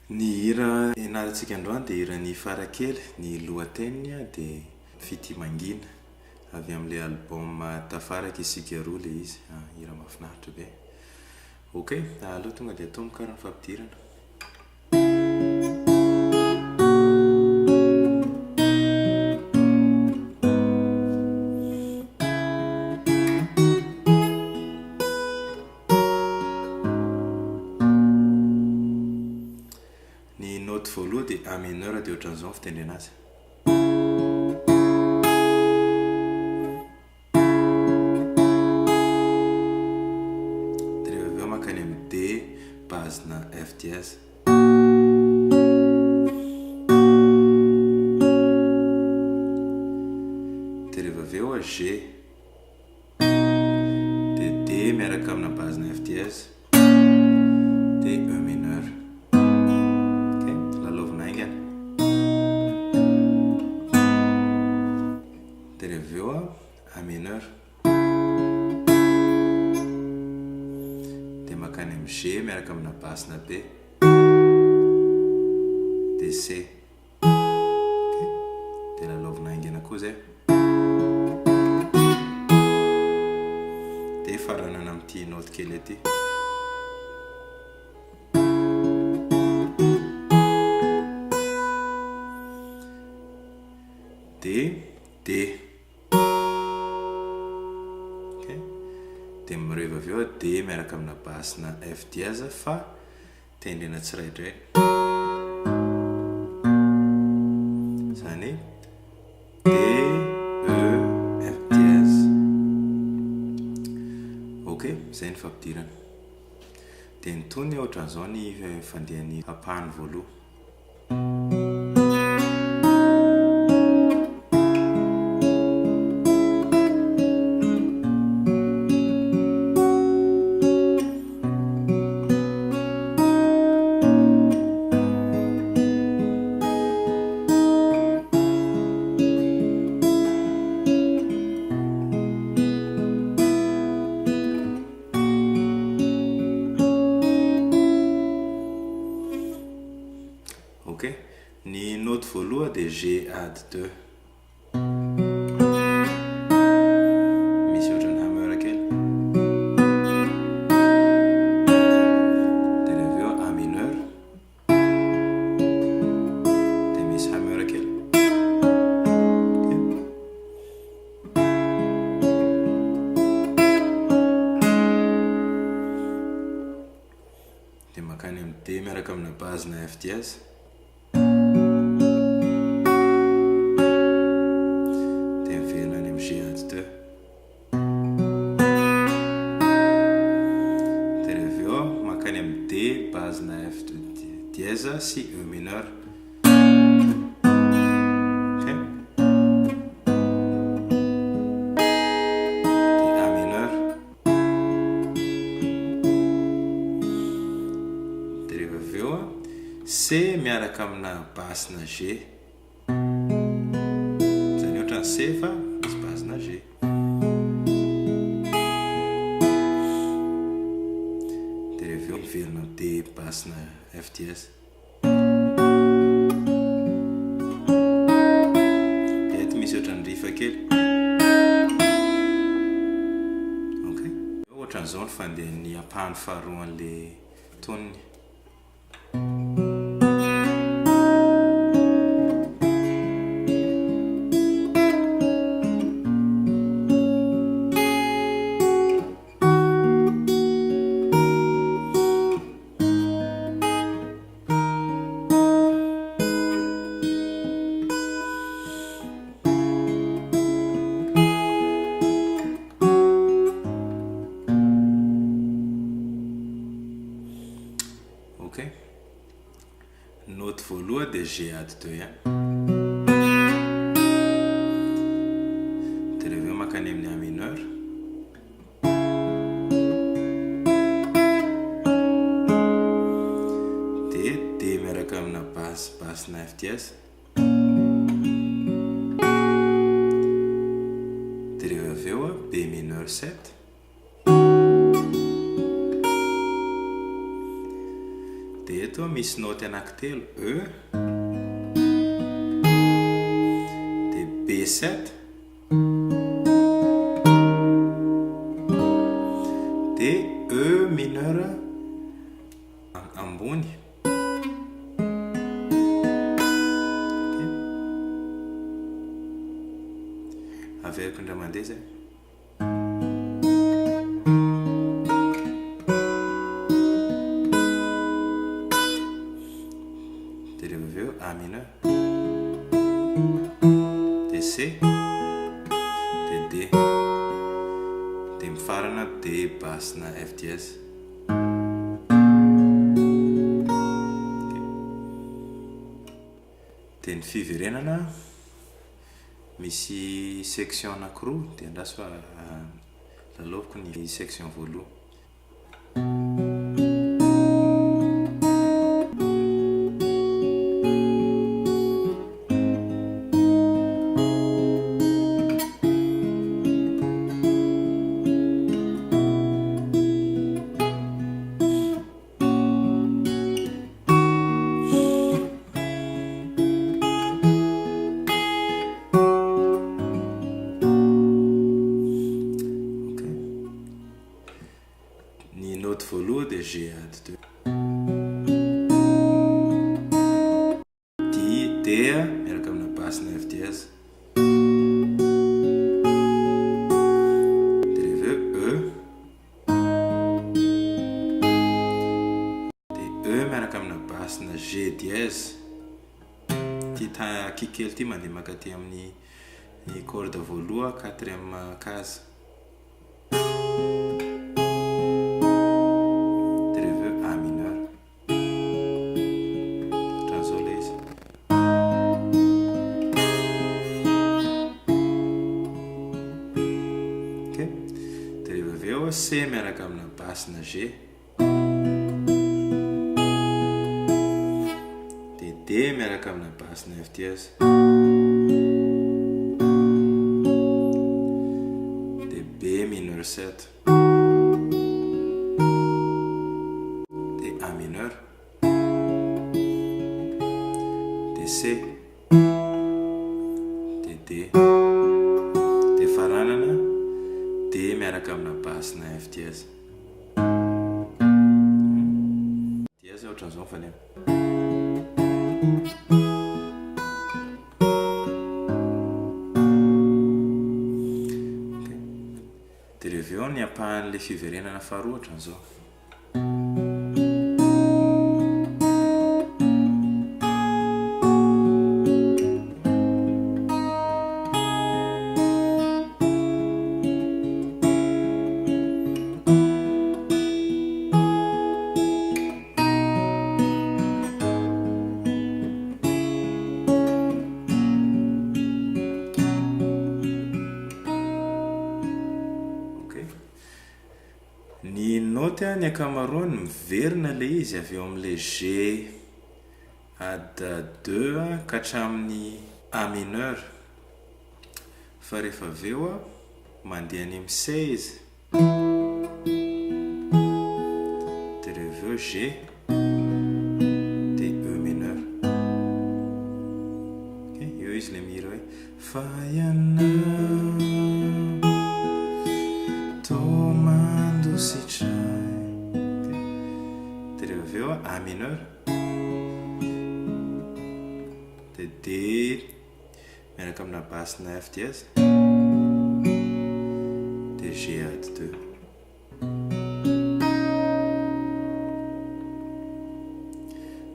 Ny hira ianarantsika androany dia hiran'i Farakely, ny lohateniny dia Fitia Mangina, avy amin'ilay album Tafaraka Isika Roa ilay izy, hira mahafinaritra be. Ok, aleo tonga dia atomboka ary ny fampidirana. Ny note voaloha dia A mineur dia ohatran'izao ny fitendrena azy. Dia rehefa avy eo mankany amin'ny D base-na F dièse. Dia rehefa avy eo G. Dia D miaraka amina base-na F dièse. Dia E mineur. Ok, lalaovina haingana. Dia rehefa avy eo A mineur. Dia mankany amin'ny G miaraka amina basse-na B. Dia C. Ok, dia lalaovina haingana koa izay. Dia faranana amin'ity note kely ity. Dia D. Ok, dia mireva avy eo D miaraka amina basse-na F dièse fa tendrena tsiraidray. Izany D, E, F dièse. Ok, izay ny fampidirana. Dia ny tonony ohatran'izao ny fandehan'ny ampahany voaloha. Ok, ny note voaloha dia G add 2. Misy ohatran'ny hammer kely. Dia avy eo A mineur. Dia misy hammer kely. Dia mankany amin'ny D miaraka amina base na F dièse. Dia miverina any amin'ny G add 2. Dia avy eo mankany amin'ny D base na F dièse sy E mineur. Ok. Dia A mineur. Dia rehefa avy eo C miaraka amina basse na G. Izany ohatran'ny C fa misy basse na G. Dia rehefa avy eo miverina D basse na F dièse. Dia eto misy ohatran'ny riff kely. Ok. Ohatran'izao ny fandehan'ny ampahany faharoan'ilay tonony. Ok. Note voalohany dia G add 2 ihany. Dia rehefa eo mankany amin'ny A mineur. Dia D miaraka amina basse, basse na F dièse. Dia rehefa avy eo B mineur 7. Dia eto misy naoty anankitelo, E, dia B7, dia E mineur ambony. Averiko indray mandeha izay. Dia rehefa avy eo A mineur. Dia C. Dia D. Dia mifarana D basse na F dièse. Dia ny fiverenana misy section anankiroa dia andraso fa lalaoviko ny section voalohany. Ok. Ny note voalohany dia G add 2. D, D miaraka amina basse na F dièse. Dia rehefa eo E. Dia E miaraka amina basse na G dièse. Ity ta-ki kely ity mandeha mankaty amin'ny corde voalohany, quatrième case. Dia rehefa eo A mineur. Ohatran'izao ilay izy. Ok. Dia rehefa avy eo C miaraka amina basse na G. Dia D miaraka amina basse na F dièse. Dia B mineur 7. Dia A mineur. Dia C. Dia D. Dia faranana D miaraka amina basse na F dièse. Dièse ohatran'izao ny faneno. Dia rehefa avy eo ny ampahan'ilay fiverenana faharoa ohatran'izao. Ok. Ny naoty ny ankamaroany miverina ilay izy avy eo amin'ilay G add deux ka hatramin'ny A mineur. Fa rehefa avy eo mandeha any amin'ny C izy. Dia rehefa avy eo G dia E mineur. Ok, eo izy ilay mihira hoe Fa ianao toa mandositra ahy. Ok, dia rehefa avy eo A mineur dia D miaraka amina basse na F dièse dia G add 2.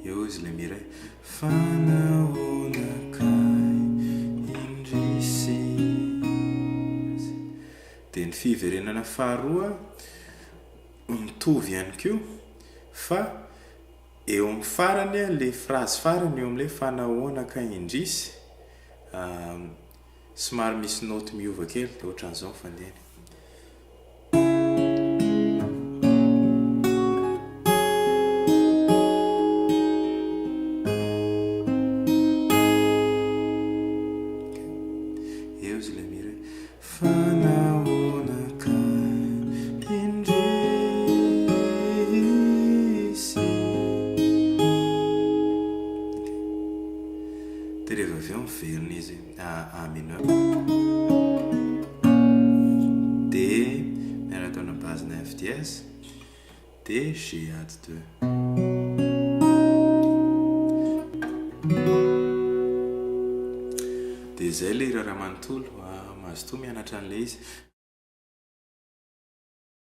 Eo izy ilay mihira hoe Fa nahoana kay indrisy. Dia ny fiverenana faharoa mitovy ihany koa fa eo amin'ny farany ilay phrase farany eo amin'ilay fa nahoana kay indrisy somary misy naoty miova kely dia ohatran'izao ny fandehany. Eo izy ilay mihira hoe Fa nahoana kay indrisy. miverina izy A mineur. Dia miaraka amina base-na F dièse, dia G add 2. Dia izay ilay hira iray manontolo. Mazotoa mianatra an'ilay izy.